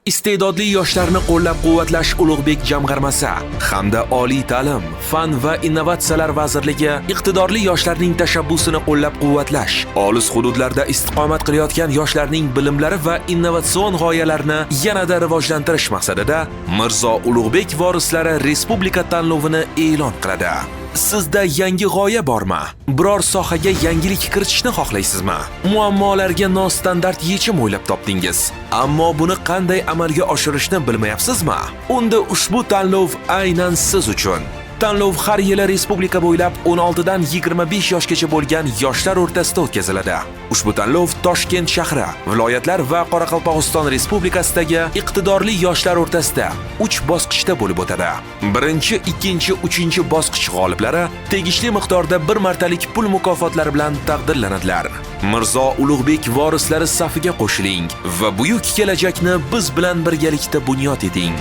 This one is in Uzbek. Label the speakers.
Speaker 1: Iste'dodli yoshlarni qo'llab-quvvatlash Ulug'bek jamg'armasi hamda Oliy ta'lim, fan va innovatsiyalar vazirligi iqtidorli yoshlarning tashabbusini qo'llab-quvvatlash, olis hududlarda istiqomat qilayotgan yoshlarning bilimlari va innovatsion g'oyalarini yanada rivojlantirish maqsadida Mirzo Ulug'bek vorislari respublika tanlovini e'lon qiladi. Sizda yangi g'oya bormi? Biror sohaga yangilik kiritishni xohlaysizmi? Muammolarga nostandart yechim o'ylab topdingiz, ammo buni qanday amalga oshirishni bilmayapsizmi? Unda ushbu tanlov aynan siz uchun. Tanlov har yili respublika bo'ylab 16 dan 25 yoshgacha bo'lgan yoshlar o'rtasida o'tkaziladi. Ushbu tanlov Toshkent shahri, viloyatlar va Qoraqalpog'iston Respublikasidagi iqtidorli yoshlar o'rtasida 3 bosqichda bo'lib o'tadi. Birinchi, ikkinchi, uchinchi bosqich g'oliblari tegishli miqdorda bir martalik pul mukofotlari bilan taqdirlanadilar. Mirzo Ulug'bek vorislari safiga qo'shiling va buyuk kelajakni biz bilan birgalikda bunyod eting.